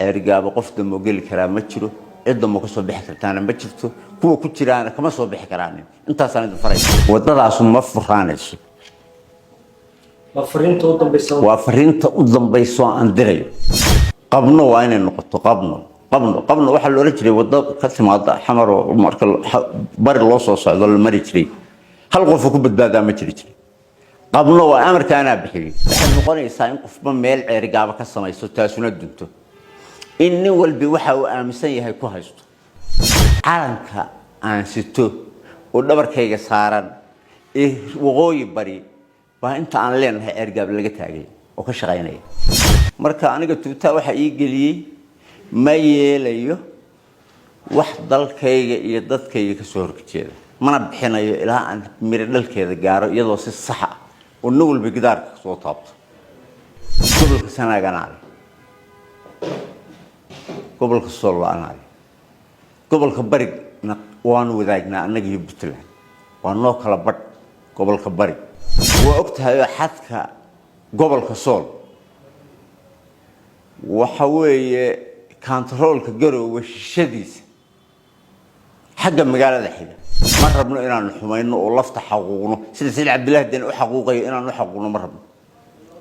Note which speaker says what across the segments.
Speaker 1: Ceerigaabo qof dambe oo geli karaa ma jiro, cid dambe oo kasoo bixi kartaana ma jirto, kuwa ku jiraana kama soo bixi karaanin. Intaasaan idin faraya, waddadaasu ma furaanayso.
Speaker 2: Waa fariinta u dambaysa.
Speaker 1: Waa fariinta u dambayso aan dirayo. Qabno waa inay noqoto qabno, qabno, qabno. Waxaa la ohan jiray waddo ka timaada Xamar oo marka bari loo soo socdo la mari jiray, hal qofoo ku badbaadaa ma jiri jiray. Qabno waa amarka anaa bixiyey. Waxay noqonaysaa in qofba meel Ceerigaaba ka samayso, taasuna dunto, in nin walbi waxa uu aaminsan yahay ku haysto. Calanka aan sito oo dhabarkayga saaran ee waqooyi bari baa inta aan leenahay Ceerigaab laga taagay oo ka shaqaynaya. Marka aniga tuutaa waxaa ii geliyey, ma yeelayo wax dalkayga iyo dadkayga ka soo horjeeda, mana bixinayo ilaa aan miro dhalkeeda gaaro, iyadoo si sax ah oo nin walba gidaarka soo taabto. Gobolka Sanaag anaa leh, gobolka Sool anaa leh, gobolka Barigna waanu wadaagnaa annaga iyo Puntland, waa noo kala badh. Gobolka Bari waa og tahay oo xadka gobolka Sool waxa weeye kantaroolka Garoowe shishadiisa xagga magaalada xiga. Ma rabno inaanu xumayno oo lafta xaquuqno sida Saciid Cabdillahi Deni u xaquuqayo. Inaanu u xaquuqno ma rabno.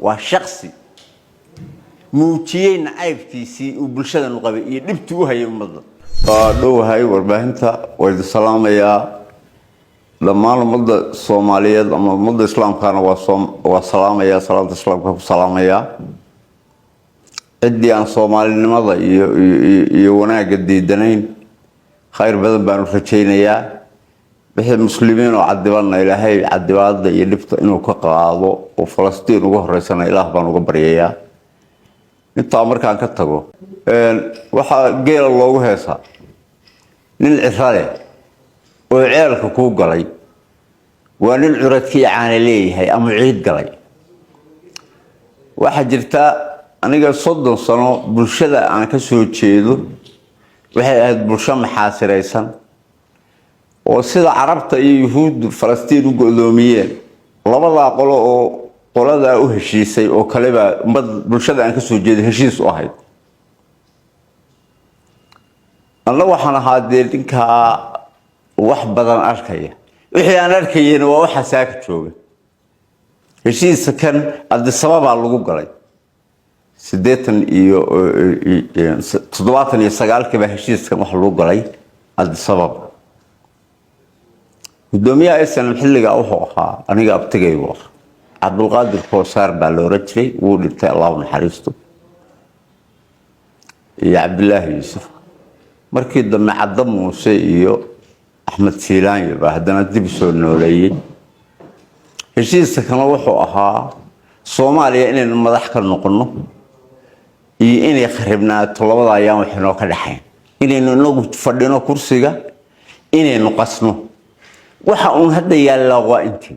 Speaker 1: Waa shaksi muujiyey nacaybkiisii uu bulshadanu qabay iyo dhibtii u hayay ummadda. Waa dhowahay warbaahinta, waa idin salaamayaa dhammaan ummadda Soomaaliyeed ama ummadda islaamkana waa salaamayaa, salaamta islaamka ku salaamayaa. Ciddii aan soomaalinimada iyo wanaagga diidanayn, khayr badan baanu rajaynayaa. Wixii muslimiin oo cadibanna, Ilaahay cadibaada iyo dhibta inuu ka qaado oo Falastiin uga horeysana Ilaah baan uga baryayaa. Intaa markaan ka tago, waxaa geela loogu heesaa nin ciro leh oo ceelka kuu galay waa nin curadkii caana leeyahay ama ciid galay. Waxaa jirta, aniga 30 sano bulshada aan ka soo jeedo waxay ahayd bulsho maxaasiraysan oo sida Carabta iyo Yuhuuddu Falastiin u go'doomiyeen, labadaa qolo oo qoladaa u heshiisay oo kalebaa ummad bulshada aan ka soo jeedo heshiis u ahayd. Anna waxaan ahaa dee ninkaa wax badan arkaya. Wixii aan arkayena waa waxa saaka jooga. Heshiiska kan Addis Ababaa lagu galay 80 iyo 79-kii baa heshiiskan wax lagu galay Addis Ababa. Gudoomiyaha SNM xilligaa wuxuu ahaa aniga abtigaygu ah, Cabdulqaadir Koosaar baa la oran jiray, wuu dhintay, Allahu naxariisto, iyo Cabdilaahi Yuusuf. Markii dambe Cadda Muuse iyo Axmed Siilaanyo baa haddana dib soo nooleeyey. Heshiiska kale wuxuu ahaa Soomaaliya inaynu madax ka noqono iyo inay kharibnaato, labada ayaan wax inoo ka dhexayn, inaynu inagu fadhino kursiga, inaynu qasno. Waxa uun hadda yaallaa waa intii.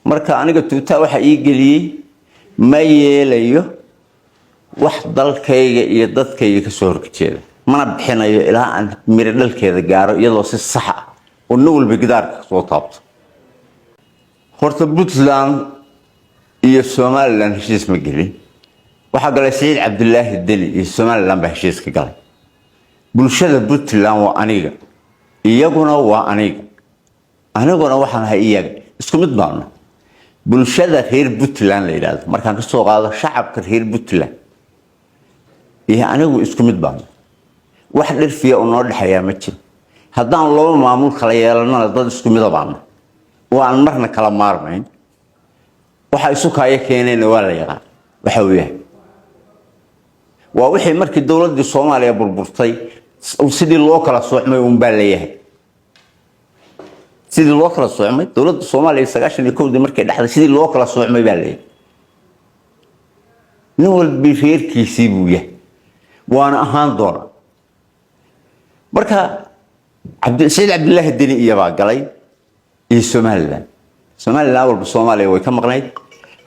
Speaker 1: Marka aniga tuutaa waxaa ii geliyey, ma yeelayo wax dalkayga iyo dadkayga ka soo horjeeda, mana bixinayo ilaa aan miro dhalkeeda gaaro, iyadoo si sax ah oo nin walba gidaarka soo taabto. Horta Puntland iyo Somaliland heshiis ma gelin. Waxaa galay Saciid Cabdilaahi Deni iyo Somaliland baa heshiis ka galay. Bulshada Puntland waa aniga, iyaguna waa aniga, aniguna waxaan ahay iyaga, isku mid baanu. Bulshada reer Puntland la yidhaahdo, markaan kasoo qaado shacabka reer Puntland iyo anigu isku mid baanu, wax dhirfiya oo noo dhexeeyaa ma jiro. Haddaan laba maamul kala yeelanana, dad isku mida baanu oo aan marna kala maarmayn. Waxa isu kaaya keenayna waa la yaqaan, waxa uu yahay waa wixii markii dowladdii Soomaaliya burburtay sidii loo kala soocmay unbaa leeyahay. Sidii loo kala soocmay dowladda Soomaaliya 91-dii markay dhexday, sidii loo kala soocmay baa leeyahay. Nin walbi reerkiisii buu yahay, waana ahaan doona. Marka Saciid Cabdilaahi Deni iyabaa galay iyo Somaliland. Somaliland walba Soomaaliya way ka maqnayd.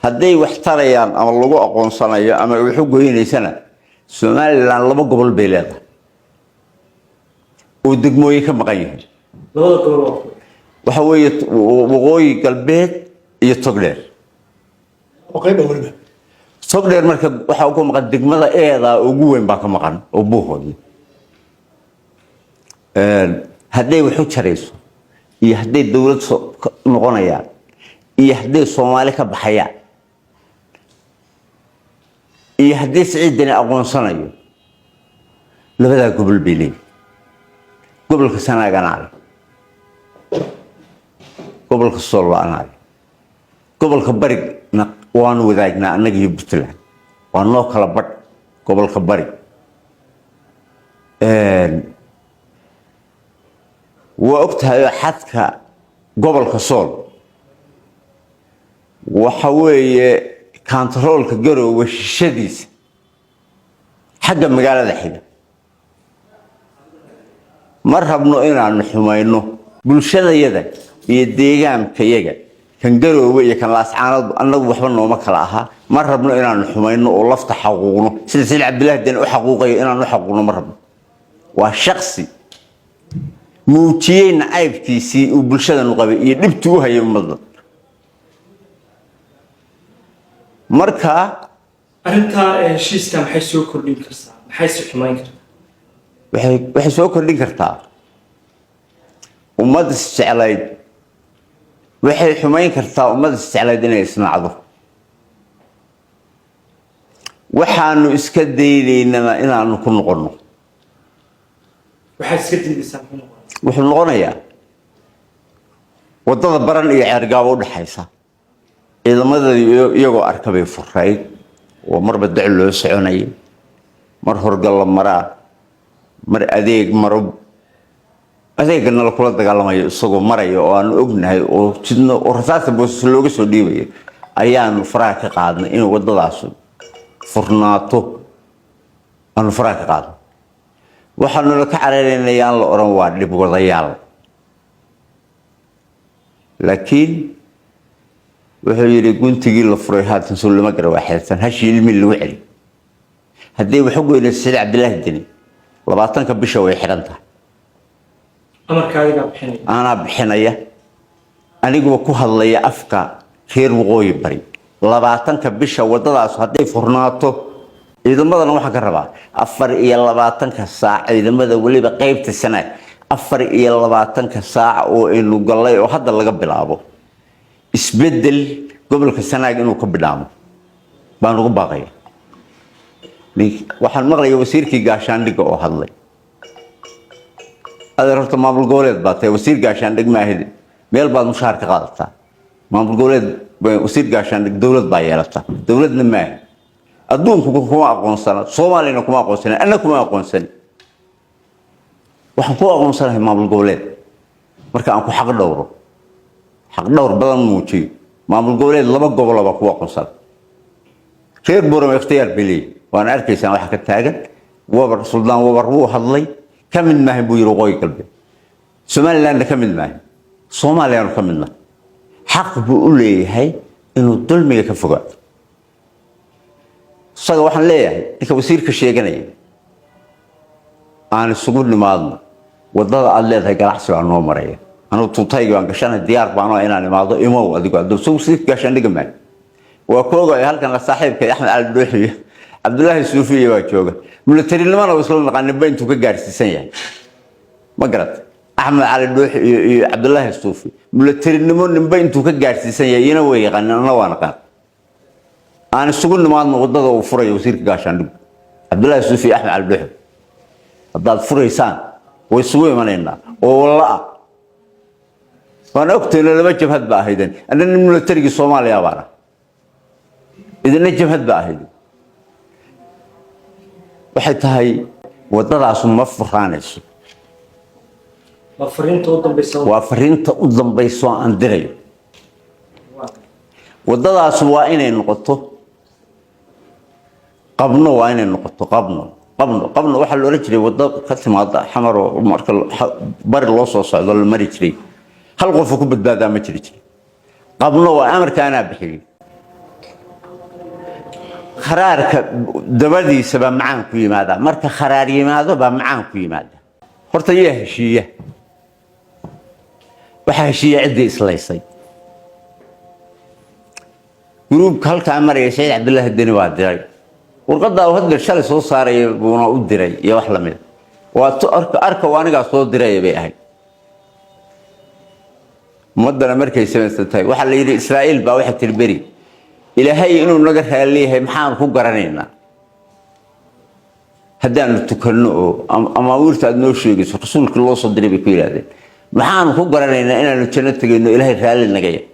Speaker 1: Hadday wax tarayaan ama lagu aqoonsanayo ama wax u goynaysana, Somaliland laba gobol bay leedahay oo degmooyin ka maqan yihiin.
Speaker 2: Labada gobol waa kuwa?
Speaker 1: Waxa weeye Waqooyi Galbeed iyo Togdheer.
Speaker 3: Oo qayba weliba.
Speaker 1: Togdheer marka waxaa ku maqan degmada eedaa ugu weyn baa ka maqan oo Buuhoodle. Hadday wax u jarayso iyo hadday dowlad noqonayaan iyo hadday Soomaali ka baxayaan iyo haddii Siciid Deni aqoonsanayo, labadaa gobol bay leeyihin. Gobolka Sanaag anaa leh, gobolka Sool anaa leh, gobolka Barigna waanu wadaagnaa annaga iyo Puntland, waa noo kala badh gobolka Bari. Waa og tahay oo xadka gobolka Sool waxa weeye kantaroolka Garoowe shishadiisa xagga magaalada xiga. Ma rabno inaanu xumayno bulshadayada iyo deegaankayaga, kan Garoowe iyo kan Laascaanood annagu waxba nooma kala ahaa. Ma rabno inaanu xumayno oo lafta xaquuqno sida Saciid Cabdilaahi Deni u xaquuqayo, inaanu xaquuqno ma rabno. Waa shaksi muujiyey nacaybkiisii uu bulshadanu qabay iyo dhibtuu u hayay ummadda. Marka
Speaker 2: Arrintaa heshiiska maxay soo kordhin kartaa, maxay si xumayn kartaa?
Speaker 1: Waxay soo kordhin kartaa ummad isjeclayd, waxay xumayn kartaa ummad isjeclayd inay isnacdo. Waxaanu iska daynaynana inaanu ku noqonno.
Speaker 2: Waxaad iska diidaysaa muxuu noqonaya?
Speaker 1: Wuxuu noqonayaa waddada Baran iyo Ceergaabo udhexaysa ciidamadii iyagoo arka bay furayd oo marba dac loo soconayay, mar horgal la maraa, mar adeeg maro, adeegana la kula dagaalamayo isagoo maraya oo aanu ognahay oo jidno oo rasaasta boosas looga soo dhiibayo ayaanu faraha ka qaadnay. Inuu waddadaas furnaato aanu faraha ka qaadnay. Waxaanuna ka cararaynay aan la odhan waa dhib wadayaal. Laakiin wuxuu yidhi guntigii la furay haatan soo lama gara waa xeelsan hashii ilmi lagu celi. Haddii wax u goynayso Saciid Cabdilaahi Deni, 20-ka bisha way xidhan tahay.
Speaker 2: Amarka adigaa bixinaya?
Speaker 1: Anaa bixinaya, aniguba ku hadlaya afka reer Waqooyi Bari. 20-ka bisha waddadaas hadday furnaato, ciidamadana waxaan ka rabaa 24-ka saac, ciidamada weliba qeybta Sanaag, 24-ka saac oo aynu gallay oo hadda laga bilaabo isbedel gobolka Sanaag inuu ka bidhaamo baan ugu baaqaya. Waxaan maqlaya wasiirkii gaashaandhigga oo hadlay. Adeer, horta maamul goboleed baa tahay, wasiir gaashaandhig maahid, meel baad mushaar ka qaadataa. Maamul goboleed wasiir gaashaandhig dowlad baa yeelata, dowladna maaha. Adduunku kuma aqoonsana, Soomaaliyana kuma aqoonsana, anna kuma aqoonsani. Waxaan ku aqoonsanahay maamul goboleed marka aan ku xaq dhowro, xaq dhowr badan muujiyo. Maamul goboleed laba gobolo baa ku aqoonsana. Reer Boorama ikhtiyaar bay leeyihin, waana arkaysaan waxa ka taagan. Wabar, Suldaan Wabar wuu hadlay, ka mid maahan buu yidhi Waqooyi Galbeed, Somalilandna ka mid maahan, Soomaaliyaanu ka midna. Xaq buu u leeyahay inuu dulmiga ka fogaado. Isaga waxaan leeyahay, ninka wasiirka sheeganaya, aan isugu nimaadno wadada aada leedahay, ganacsi baa noo maraya. Anugu tuutaygi baan gashanay, diyaar baan oo inaan imaado. Imow adigu adoo isagu wasiirka gaashaandhiga maayo. Waa kooga halkan saaxiibka Axmed Cali Dhuuxiyo Cabdullaahi Suufiya baa jooga. Militarinimana waa isla naqaanin ba intuu ka gaarsiisan yahay, ma garat? Axmed Cali Dhuux iyo Cabdullaahi Suufi militarinimo ninba intuu ka gaarsiisan yahay iyana way yaqaanin, anna waa naqaan. Aan isugu nimaadno wadada uu furayo wasiirka gaashaandhigu. Cabdullaahi Suufi iyo Axmed Cali Dhuux, haddaad furaysaan way isugu imanaynaa oo walla ah. Waan ogtayno laba jabhad ba ahaydeen. Anna nin militarigii Soomaaliya baan ah, idina jabhad ba ahaydeen. Waxay tahay waddadaasu ma furaanayso.
Speaker 2: Waa fariinta u dambaysa?
Speaker 1: Waa fariinta u dambayso aan dirayo. Waddadaasu waa inay noqoto qabno, waa inay noqoto qabno, qabno, qabno. Waxaa la odhan jiray waddo ka timaada Xamar oo marka bari loo soo socdo la mari jiray, hal qofoo ku badbaadaa ma jiri jiray. Qabno waa amarka anaa bixiyey. Kharaarka dabadiisa baa macaan ku yimaada. Marka kharaar yimaado baa macaan ku yimaada. Horta yaa heshiiya? Waxaa heshiiya ciddii islaysay. Gruubka halkaa maraya Saciid Cabdillaahi Deni baa diray warqaddaa uu hadda shalay soo saaraya, buuna u diray iyo wax lamid. Waa arka oo anigaa soo diraya bay ahayd. Ummaddana markay samaysan tahay, waxaa la yidhi Israa'iil baa waxay tiri beri, "Ilaahay inuu naga raaliyahay maxaan ku garanaynaa haddaanu tukanno oo amaawiirta aad noo sheegayso rasuulkii loo soo diray?" bay ku yidhahdeen. "Maxaanu ku garanaynaa inaanu janno tegayno, Ilaahay raalli naga yahay?"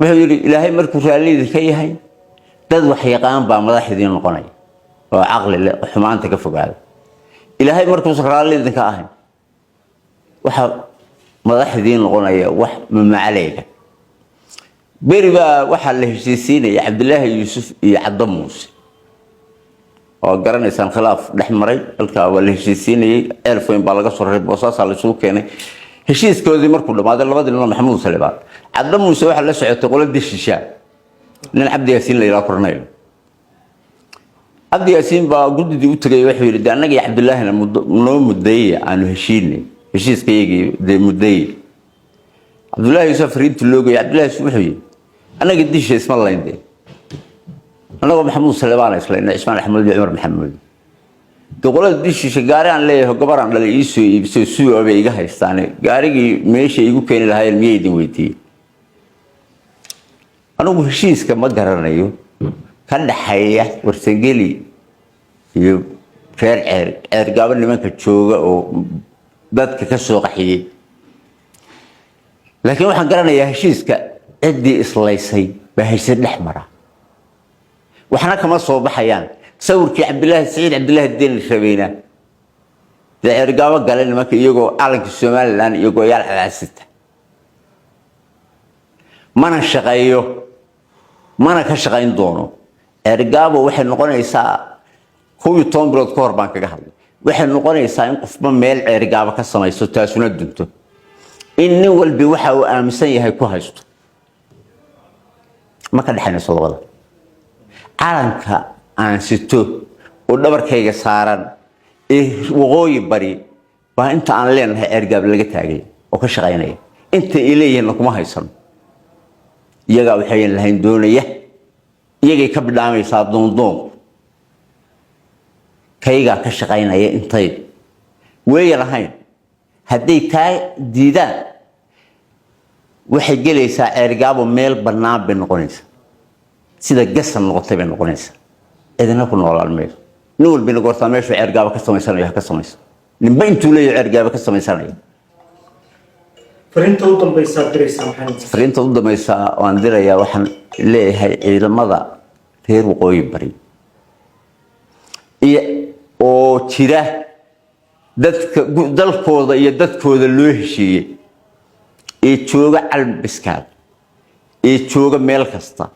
Speaker 1: Wuxuu yidhi, "Ilaahay markuu raalli idinka yahay, dad wax yaqaan baa madax idiin noqonaya oo caqli leh oo xumaanta ka fogaada. Ilaahay markuusan raalli idinka ahayn, waxa madax idiin noqonaya wax mamacaleyga." Beri baa waxaa la heshiisiinaya Cabdilaahi Yuusuf iyo Caddo Muuse, oo garanaysaan khilaaf dhex maray. Halkaa waa la heshiisiinayey, Ceelfoyn baa laga soo raray, Boosaasaa la isugu keenay. Heshiiskoodii markuu dhammaaday, labadii nin oo Maxamuud Salibaan, Caddo Muuse waxaa la socotay qoladii shishaa, nin Cabdi Yaasiin la yidhaha, korneyl Cabdi Yaasiin baa guddidii u tegay. Wuxuu yidhi, "De annaga iyo Cabdilaahina muddo noo muddeeya, aanu heshiinay, heshiiskayagii dee muddeeye." Cabdullaahi Yuusuf fariintii loo geeyay. Cabdullahi Yuusuf wuxuu yidhi, "Annaga disha isma layn dee, annagoo Maxamuud Salebaan islayna, Cismaan Axmed iyo Cumar Maxamuud. Dee qolada dishiisha gaari aan leeyahay, gabar aan dhalay ii soo iibisay, suuca bay iga haystaane. Gaarigii meesha igu keeni lahaayeen miyay idin weydiiyey?" Anigu heshiiska ma garanayo ka dhaxeeya Warsangeli iyo reer Ceer Ceergaabo, nimanka jooga oo dadka ka soo qaxiyey, laakiin waxaan garanayaa heshiiska ciddii islaysay baa heshiis dhex mara, waxna kama soo baxayaan. Sawirkii Cabdilaahi Saciid Cabdilaahi Deni rabayna dee Ceergaabo gale nimanka, iyagoo calanka Somaliland iyo goyaal cadaasita. Mana shaqeeyo, mana ka shaqayn doono. Ceergaabo waxay noqonaysaa, 11 bilood ka hor baan kaga hadlay, waxay noqonaysaa in qofba meel Ceergaabo ka samayso, taasuna dunto, in nin walbi waxa uu aaminsan yahay ku haysto. Ma ka dhexaynayso labada. Calanka aan sito oo dhabarkayga saaran ee Waqooyi Bari baa inta aan leenahay Ceergaab laga taagay oo ka shaqaynaya. Inta ay leeyihiinna kuma haysano. Iyagaa waxayan lahayn doonaya, iyagay ka bidhaamaysaa doondoonku. Kaygaa ka shaqaynaya intayda weeyan ahayn. Hadday taa diidaan, waxay gelaysaa Ceergaabo meel bannaan bay noqonaysaa, sida gasan noqotay bay noqonaysaa. Cidina ku noolaan mayso. Nin walbina goortaa meeshuu Ceergaabo ka samaysanayo ha ka samayso. Ninba intuu leeyahay Ceergaabo ka samaysanaya.
Speaker 2: Fariinta u dambaysaad diraysaa maxay noqon?
Speaker 1: Fariinta u dambaysa waan dirayaa, waxaan leeyahay ciidamada reer Waqooyi Bari iyo oo jira, dadka dalkooda iyo dadkooda loo heshiiyey ee jooga Calbiskaad, ee jooga meel kasta,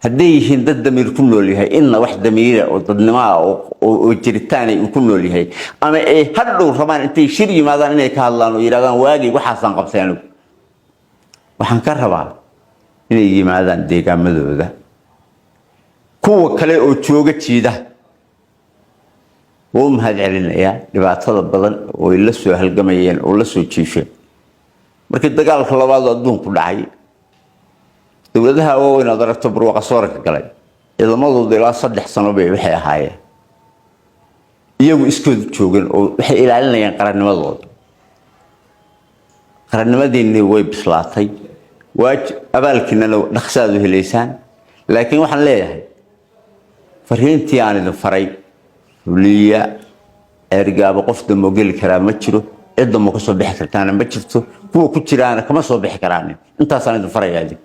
Speaker 1: hadday yihiin dad damiir ku nool yahay, inna wax damiira oo dadnimaa oo jiritaanay uu ku nool yahay, ama ay hadhow rabaan intay shir yimaadaan inay ka hadlaan oo yidhahdaan, "Waagii waxaasaan qabtay anigu," waxaan ka rabaa inay yimaadaan deegaamadooda. Kuwa kale oo jooga jiida wuu mahad celinayaa dhibaatada badan oo ay la soo halgamayeen oo la soo jiifeen. Markii dagaalka labaad adduunku dhacay, dowladaha waaweyn aad aragto barwaqa sooranka galay, ciidamadooda ilaa 3 sano bay waxay ahaayeen iyagu iskooda joogeen oo waxay ilaalinayaan qarannimadooda. Qarannimadiinni way bislaatay, waaj abaalkiinana dhaqsaad u helaysaan. Laakiin waxaan leeyahay, fariintii aan idin faray fuliya. Ceergaabo qof dambo geli karaa ma jiro, cid dambo ka soo bixi kartaana ma jirto, kuwa ku jiraana kama soo bixi karaanin. Intaasaan idin farayaa idin.